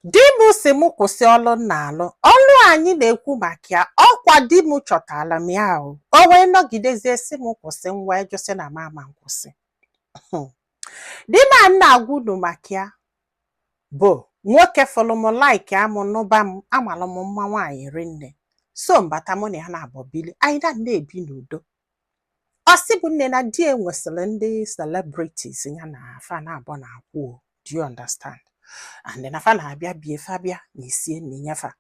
Di m si m kwụsị ọlụ m na-alụ. Ọlụ anyị na-ekwu maka ya, ọkwa di m chọtara m ya. O wee nọgidezie si m kwụsị. M wee jụ, sị na m ama nkwụsị. Di m a m na-agwa unu maka ya bụ nwoke fụlụ m, like amụ nụba m. Amalụ m mma nwaanyị rinne, so mbata mụ na ya na-abọ bili, anyị na na-ebi n'udo. Ọ sị bụ nne na di e nwesịrị ndị celebrities ya na afa na-abọ na-akwụ o. Do you understand? And na fa na-abịa bie, fa bịa na esie nne nyefa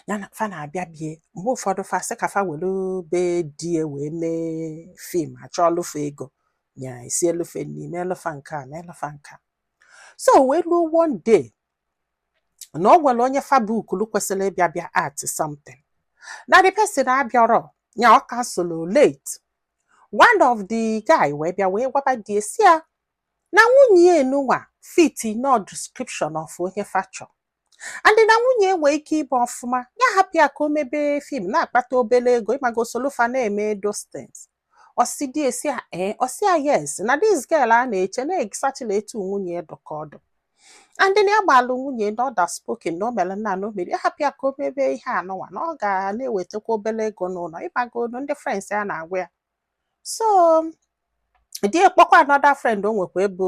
ya, na fa na-abịa bie. Mgbe ụfọdụ fa sị ka fa were be di e wee mee film, achọọlụfa ego ya, esi elufe nni, meelụfa nke a, meelụfa nke a. So wee ruo one day na o nwere onye fa bookulu kwesịrị ịbịa bịa act something, na the person abịarọ ya, ọ cancel late. One of the guy wee bịa wee gwaba di esi ya na nwunye ya enunwa fit no description of onye fa chọ, and na nwunye nwee ike ịbụ ọfụma, ya hapụ ya ka o mebe film na-akpata obere ego, ịmago solofa na-eme those things. Ọsị di esi ya ee, ọsị ya yes, na this girl a na-eche na exactly etu nwunye ya dụka ọdụ, and na ya gbalụ nwunye na ọ spoken na o mere nna na o mere ya, hapụ ya ka o mebe ihe anụnwa, na ọ ga na-ewetakwa obere ego n'ụlọ, ịmago ndị friends ya na-agwa ya. So di kpọkwa another friend o nwekwa ebe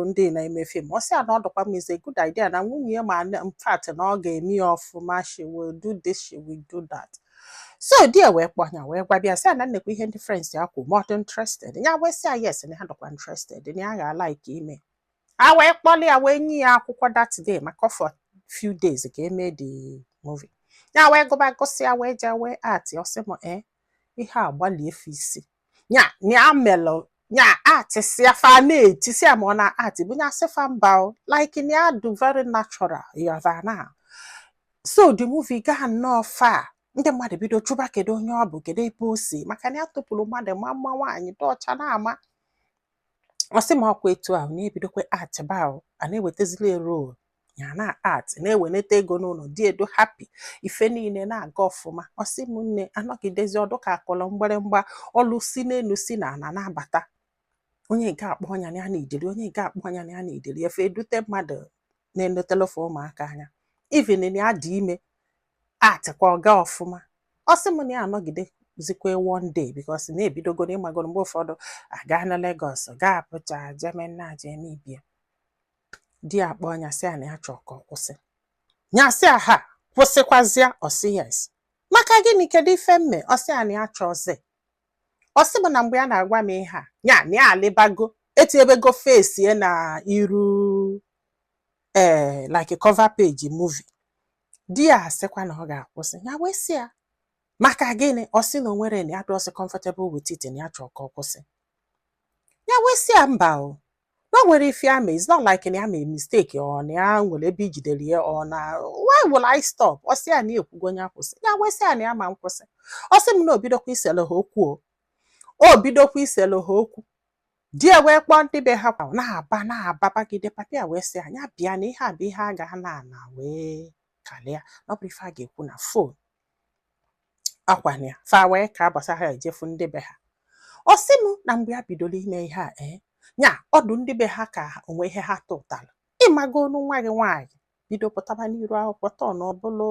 ndị na-eme film, ọ sị ya na ọ dụkwa m is a good idea, na nwunye ya ma in fact na ọ ga-eme ya ọfụma, she will do this, she will do that. So di ya wee kpọ ya wee gwa bịa sị ya na nnekwa ihe ndị friends ya kwu, ma ọ dị interested. Ya wee sị ya yes, na ya dụkwa interested, na ya ga-like ime. A wee kpọlị ya, wee nye ya akwụkwọ that day, maka for few days ka eme the movie. Ya wee gụba, gụsị ya, wee jee wee act. Ọ sị m ee, ihe a gbalie efe isi ya ya melụ ya act, si ya fa na-eti, si ya ma ọ na act bụ ya, sị fa mba o, like na ya do very natural yọta na. So the movie gaa nnọọ far, ndị mmadụ bido chụba kedu onye ọ bụ, kedu ebe o si, maka na ya tụpụrụ mmadụ ma mma nwaanyị dị ọcha na-ama. Ọ sị m ọkwa etu ahụ na-ebidokwa act ba a na-ewetazili role ya na act, na-eweneta ego n'ụlọ dị edo happy, ife niile na-aga ọfụma. Ọ sị m nne, anọgidezi ọdụ ka akụlụ mgbịrịmgba, ọlụ si n'elu si n'ala na-abata. Onye nke akpọ ọnya na ya na-idiri, onye nke akpọ ọnya na ya na-idiri, efe edute mmadụ na-enetelefe ụmụaka anya, even na ya dị ime atịkwa ọga ọfụma. Ọ sị m na ya anọgide zikwe one day, because na-ebidogoro ịmagoro mgbe ụfọdụ aga na Lagos, gaa Abuja, jeme nna jeme ibie. Di ya akpọ ọnya, sị ya na ya chọrọ ka ọ kwụsị. Ya sị ya ha kwụsịkwazịa? Ọ sị yes. Maka gịnị? Kedu ife mme? Ọ sị ya na ya chọọzi. Ọ sị m na mgbe ya na-agwa m ihe a, ya na ya alịbago, etinyebego face ya na iru ee, like cover page movie. Di ya asịkwa na ọ ga-akwụsị. Ya wee sị ya maka gịnị? Ọ sị na o nwere na ya dịọsị comfortable with it, na ya chọrọ ka ọ kwụsị. Ya wee sị ya mba o, na o nwere ife ya mee, it's not like na ya mee mistake ọ na ya nwere ebe ijidere ya ọ na why will I stop? Ọ sị ya na ya ekwugo onye akwụsị. Ya wee sị ya na ya ma nkwụsị. Ọ sị m na o bidokwa isele ha okwu, o bidokwa isele ha okwu. Di ya wee kpọọ ndị be ha na-aba na-aba bagide papa ya, wee sị anya bịa na ihe a bụ ihe a ga-ana ana wee kalịa, na ọ bụrụ ife a ga-ekwu na phone akwana ya. Fa wee ka agbasa ha ejefu ndị be ha. Ọ sị m na mgbe ya bidoro ime ihe a, ee, nya ọdụ ndị be ha ka onwe ihe ha tụtara, ịmagonu nwa gị nwaanyị bido pụtaba n'iru akwụkwọ tọn ọbụlụ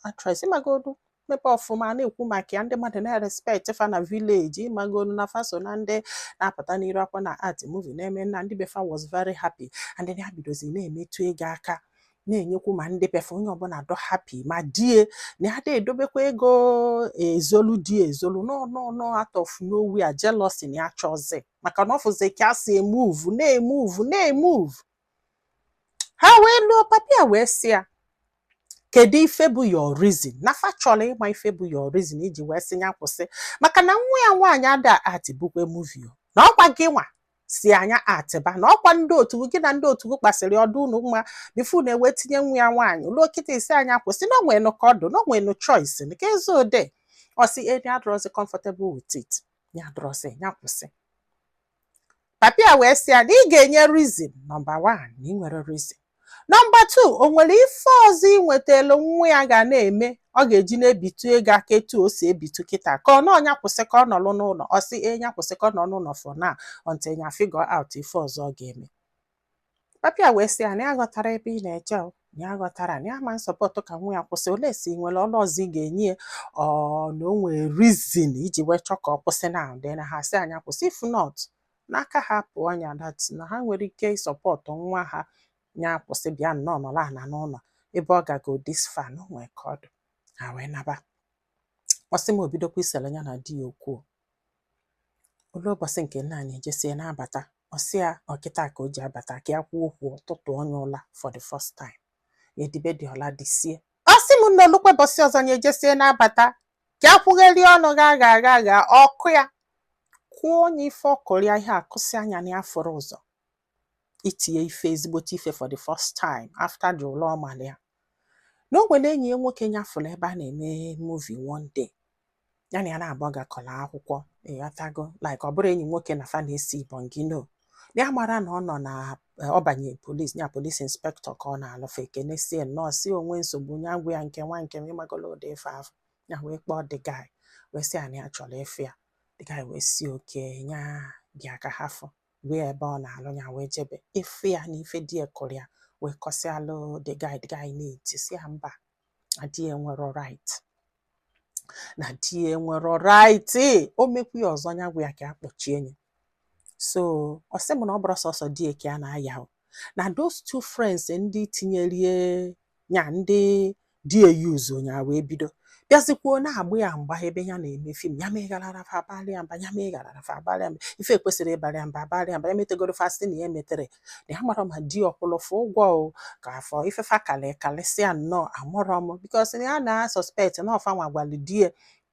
actress, ịmagonu mepe ọfụma, na-ekwu maka ya, ndị mmadụ na-respect fa na village, ịmagonu na fa so na ndị na-apụta n'iru akwụkwọ na act movie na-eme nna. Ndị be fa was very happy, and then ha bidozi na-emetụ ego aka, na-enyekwu ma ndị befe, onye ọbụla dọ happy, ma die na ya edobekwa ego ezolu di ezolu. No, no, no, out of nowhere, jealousy na ya chọzi, maka na ọ fụzi ka a si emove, na-emove, na-emove. Ha wee lụọ. Papi ya wee sị ya kedu ife bụ your reason, na fa chọrọ ịma ife bụ your reason iji wee sị ya kwụsị, maka na nwa ya nwaanyị ada act bụkwa movie o, na ọkwa gị nwa si anya atịba, na ọkwa ndị otu gị na ndị otu gị kpasịrị ọdụ unu mma before na-ewe tinye nwa ya nwaanyị luo kịta isi anya kwụsị, na onwenu ka ọdụ, na onwenu choice nke ezi ode. Ọ sị eni adịrọzi comfortable with it, ya adịrọzi, ya kwụsị. Papi ya wee sị ya na ị ga-enye reason. Number one, na ị nwere reason. Number two, o nwere ife ọzọ ị nwetelu nwa ya ga na-eme, ọ ga-eji na-ebitu ego aka etu o si ebitu kịta, ka ọ na ọnya kwụsị ka ọ nọrọ n'ụlọ? Ọ sị e, ya kwụsị ka ọ nọ n'ụlọ for now until ya figure out ife ọzọ ọ ga-eme. Papi ya wee sị ya na ya ghọtara ebe ị na-eje o, Na ya ghọtara na ya ma support ka nwa ya kwụsị. Ole si nwere ọlụ ọzọ ị ga-enye ya, ọ na o nwere reason iji wee chọọ ka ọ kwụsị na then ha sị anya kwụsị. If not, n'aka ha pụọ ya, that na ha nwere ike ị support nwa ha ya kwụsị, bịa nnọọ nọrọ ana n'ụlọ ebe ọ gago this far, na o nwee ka ọ dị. Ha wee naba. Ọ sị m, obidokwa isele ya na di ya okwu. Olu ụbọchị nke nna anyị ejesie na-abata, ọ sị ya ọkịta ka o ji abata ka ya kwuo okwu ụtụtụ onye ụla for the first time edibe dị ọla dịsie. Ọ sị m na olukwe bọsị ọzọ ya ejesie na-abata ka ya kwugherie ọnụ gha agha agha agha ọkụ ya kwuo onye ife ọkụrụ ya ihe akụsị anya na ya fụrụ ụzọ itinye ife, ezigbote ife for the first time after the ụlọ ọmali ya. Na o nwere enyi ya nwoke nyafụrụ ebe a na-eme movie one day, ya na ya na-abụọ gakọrọ akwụkwọ, ịghọtago, like ọ bụrụ enyi nwoke na fa na-esi ibongi no na ya mara na ọ nọ na ọ banye police, ya police inspector ka ọ na-alụfe. Ekenesie nnọọ, si onwe nsogbu ya gwa ya nke nwa nke m ịmagolo ụdị ife ahụ. Ya wee kpọọ the guy, wee sị ya na ya chọrọ ịfụ ya. The guy wee si oke ya bịa ka ha fụ, wee ebe ọ na-alụ. Ya wee jebe ịfụ ya na ife di ya kụrụ ya, wee kọsịalụ the guy. The guy na-eti, si ya mba, na di ya nwere right, na di ya nwere right, o mekwu ya ọzọ ya gwa ya ka a kpọchie ya. So ọ sị m na ọ bụrụ sọsọ di ya ka a na-aya o, na those two friends ndị tinyerie ya, ndị di ya use ya, wee bido bịazikwuo na-agbụ ya mgba ebe ya na-eme film. Ya megharara fa abalị ya mba, ya megharara fa abalị ya mba, ife ekwesịrị ịbalị ya mba abalị ya mba. Ya metegoro fa sị na ya emetere na ya mara ma di ọkwụlụfụ ụgwọ o ka afọ ifefa kalị kalịsịa nnọọ amụrọ m, because na ya na suspect na ọfa nwa gwalụ di ya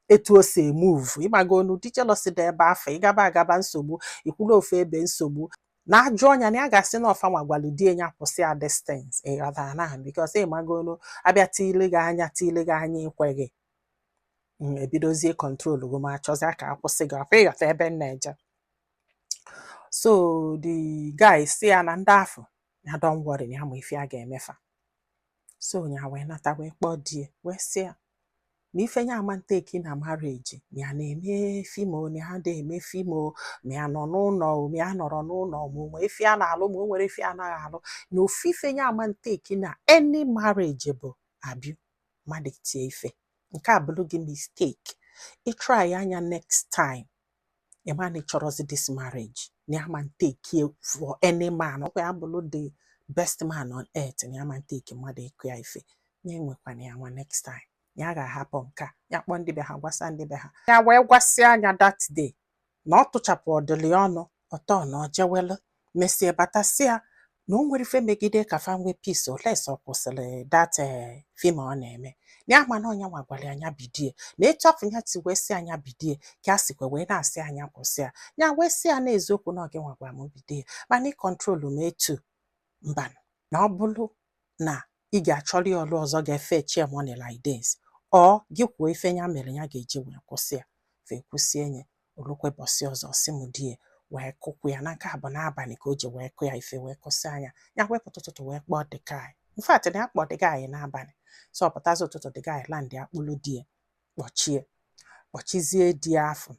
etu o si emove. Ịmago onu di jealousy dị ebe afọ ịgaba agaba nsogbu ikwulu ofu ebe nsogbu na ajụ ọnya, na ya ga-asị na ọfa nwa gwalụ di ya kwụsị ya distance, ịghọtara na, because ịmagonu abịa tile gị anya, tile gị anya ikweghị ebidozie control gị ma achọzịa ka akwụsị gị ọkwa. Ịghọta ebe m na-eje? So the guy si ya na ndị afọ ya, don't worry, na ya ma ife a ga-emefa. So ya wee nata, wee kpọọ di ya, wee sị ya na ife ya ama nteki na marriage, na ya na-eme film o, na ya da eme film o, ma ya nọ n'ụlọ o, ma ya nọrọ n'ụlọ, ma o nwere ife a na-alụ, ma o nwere ife anaghị alụ, na ofu ife ya ama nteki na any marriage bụ abịa mmadụ tie ife. Nke a bụrụ gị mistake, ị try anya next time, ịma na ị chọrọzi this marriage, na ya ma nteki for any man, ọkwa ya bụrụ the best man on earth, na ya ma nteki mmadụ ịkụ ya ife, ya enwekwana ya nwa. Next time ya ga-ahapụ nke a. Ya kpọọ ndị be ha, gwasa ndị be ha. Ya wee gwasịa anya that day na ọ tụchapụ ọdịlị ọnụ ọtọ na ọ jewelu mesie batasịa na o nwere ife megide ka fa nwee peace unless ọ kwụsịrị that film ọ na-eme. Na ya ma na ọnya nwa gwara ya bidie, na etu afọ ya si wee sị anya bidie ka a sikwa wee na-asị anya kwụsị ya. Ya wee sị ya na eziokwu na ọ gị nwa gwara m bidie, mana ị control m etu mbanụ, na ọ bụrụ na ị ga-achọrọ ya ọlụ ọzọ ga-efe chie money like this, ọ gị kwuo ife ya mere ya ga-eji wee kwụsị ya. Fe kwụsie nye olukwe bọsị ọzọ, sị m die wee kụkwu ya na nke a bụ n'abalị ka o ji wee kụ ya ife, wee kụsị anya. Ya wepụta ụtụtụ wee kpọọ the guy. In fact, na ya kpọọ the guy n'abalị, so ọ pụtazi ụtụtụ, the guy land ya, kpụlụ di ya kpọchie, kpọchizie di ya afọ,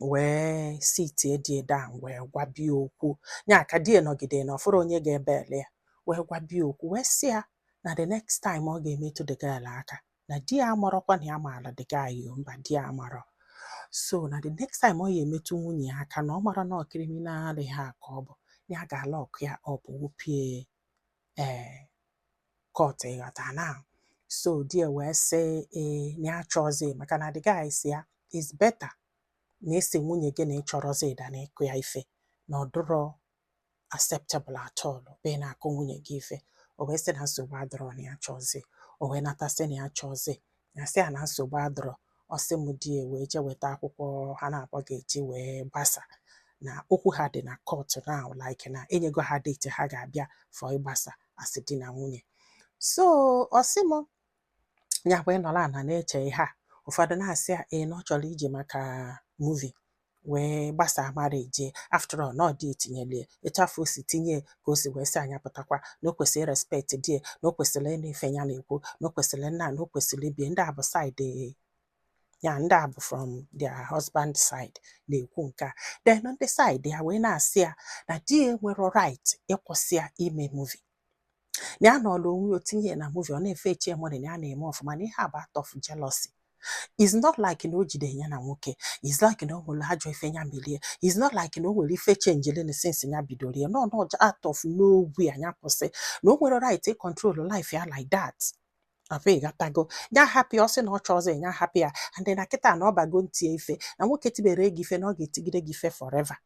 wee sitie di ya down, wee gwa bia okwu ya ka di ya nọgide na ọfụrụ onye ga-ebe ele ya, wee gwa bia okwu, wee sị ya na the next time ọ ga-emetụ the girl aka, na di ya amarọkwa na ya maara the guy o, mba, di ya amarọ. So na the next time ọ ga-emetụ nwunye ya aka, na ọ mara na ọ criminal ha ka ọ bụ, na ya ga-a lock ya up, wụpie ee court, ịghọta na. So di ya wee sị ee, na ya chọọzi, maka na the guy si ya is better na esi nwunye gị na ịchọrọzi ịda na ịkụ ya ife, na ọ dụrọ acceptable at all bụ ị na-akụ nwunye gị ife. O wee sị na nsogbu adọrọ, na ya chọọzi. O wee nata sị na ya chọọzi. Ya sị ya na nsogbu adọrọ. Ọ sị m di ya wee jee weta akwụkwọ ha na-akpọ ga-eji wee gbasa, na okwu ha dị na court now, like na enyego ha date ha ga-abịa for ịgbasa asị di na nwunye. So ọ sị m ya wee nọrọ ala na-eche ihe a. Ụfọdụ na-asị ya ee, na ọ chọrọ iji maka movie wee gbasaa marriage, after all na ọ dị etinyere ya etu afọ o si tinye ka o si wee sị anya pụtakwa, na o kwesịrị respect di ya, na o kwesịrị ịnụ ife ya na-ekwu, na o kwesịrị nna, na o kwesịrị ibie. Ndị a bụ side ya, ndị a bụ from their husband side na-ekwu nke a. Then ndị side ya wee na-asị ya na di ya nwere right ịkwụsị ya ime movie. Na ya nọọlụ onwe ya, o tinye ya na movie, ọ na-efe eche money, na ya na-eme ọfụma, na ihe a bụ out of jealousy. It's not like na o jide ya na nwoke. It's like na o nwere ajọ ife ya melie. It's not like na o nwere ife changelin since ya bidoro ya. No, out of nowhere ya kwụsị, na o nwere right control life ya like that. Afọ ịghọtago ya, hapụ ya. Ọ sị na ọ chọọzọ ya, hapụ ya. And na kịta na ọ bago ntie ife na nwoke tibere gị ife, na ọ ga-etigide gị ife forever.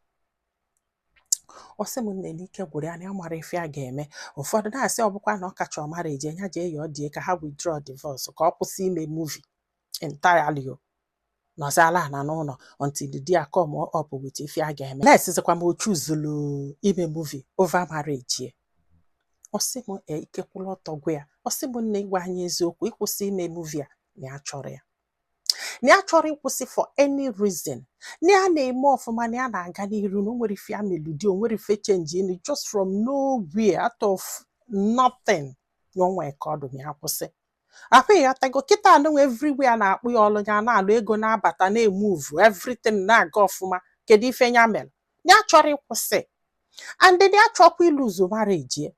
Ọ sị m, nne, n'ike gwụrụ ya, na ya mara ife a ga-eme. Ụfọdụ na-asị ọ bụkwa na ọ kacha ọ mara eje ya jee yọọ die ka ha withdraw divorce, ka ọ kwụsị ime movie entirely, o nọziala ana n'ụlọ until di ya come up with ife a ga-eme. Na-esizikwa m o chuzulu ime movie over marriage ya. Ọ sị m e ike kwụrụ ọtọ gwa ya. Ọ sị m, nne, ịgwa anyị eziokwu, ịkwụsị ime movie a, na ya chọrọ ya, na ya chọrọ ịkwụsị for any reason, na ya na-eme ọfụma, na ya na-aga n'iru, na o nwere ife ya meludi, o nwere ife change in just from nowhere, out of nothing, na o nwee ka ọ dụ na ya kwụsị. Ahụ ịghọtago, kịta anụnwa everywhere na-akpụ ya ọlụ, ya na-alụ, ego na-abata, na-emove, everything na-aga ọfụma. Kedu ife ya mere ya chọrọ ịkwụsị? And ya chọkwa ịlose marriage ya,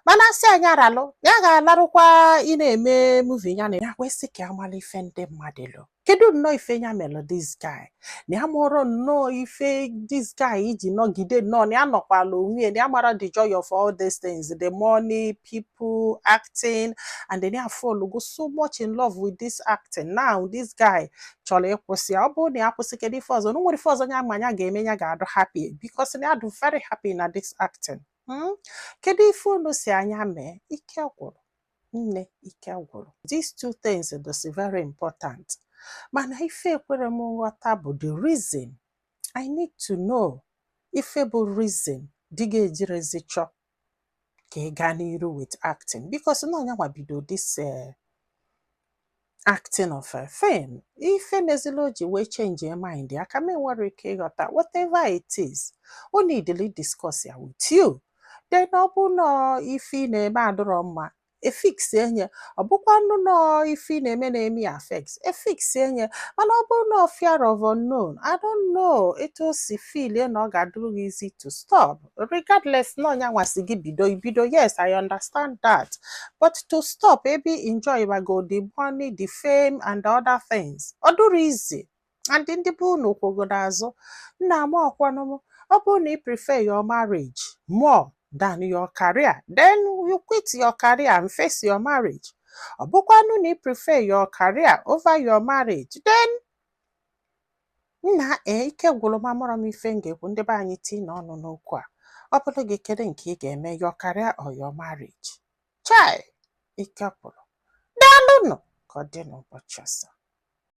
mana asị anyị aralụ, ya ga-alarụkwa ị na-eme movie ya na ya. Wee sị ka amala ife ndị mmadụ lụ. Kedu nnọọ ife ya melụ this guy, na ya mụrụ nnọọ ife this guy iji nọgide nnọọ, na ya nọkwala onwe ya, na ya mara the joy of all these things, the money, people, acting, and then ya fall go so much in love with this acting. Now this guy chọrọ ịkwụsị ya. Ọ bụrụ na ya kwụsị, kedu ife ọzọ? Na o nwere ife ọzọ ya ma ya ga-eme ya ga-adụ happy, because na ya dụ very happy na this acting. Kedu ife unu si anya mee? Ike gwụrụ, nne, ike gwụrụ. These two things is very important, mana ife ekwere m nghọta bụ the reason. I need to know ife bụ reason di ga-ejirezi chọ ka ị gaa n'iru with acting, because na ọnya nwa bido this acting of a fame. Ife mezila o ji wee change mind ya ka m enwere ike ịghọta. Whatever it is, o needly discuss ya with you. Then ọ bụ na ife ị na-eme adịrọ mma, efix enye. Ọ bụkwanụ nọ ife ị na-eme na-eme ya affect, efix enye. Mana ọ bụrụ na fear of unknown, I don't know etu o si feel na ọ ga-adịrụ gị easy to stop, regardless na ọnya nwasị gị bido ibido. Yes, I understand that, but to stop ebe enjoy bago the money, the fame and the other things, ọ dụrụ easy. And ndị bụ unu kwogo azụ nna m ọkwanụ m. Ọ bụrụ na ị prefer your marriage more than your career, then you quit your career and face your marriage. Ọ bụkwanụ na ị prefer your career over your marriage, then nna ee, ike gwụrụ m. Amụrọ m ife m ga-ekwu. Ndị be anyị tii n'ọnụ n'okwu a. Ọ bụrụ gị, kedu nke ị ga-eme, your career or your marriage? Chai, ike gwụrụ. Daalụnụ, ka ọ dị n'ụbọchị ọzọ.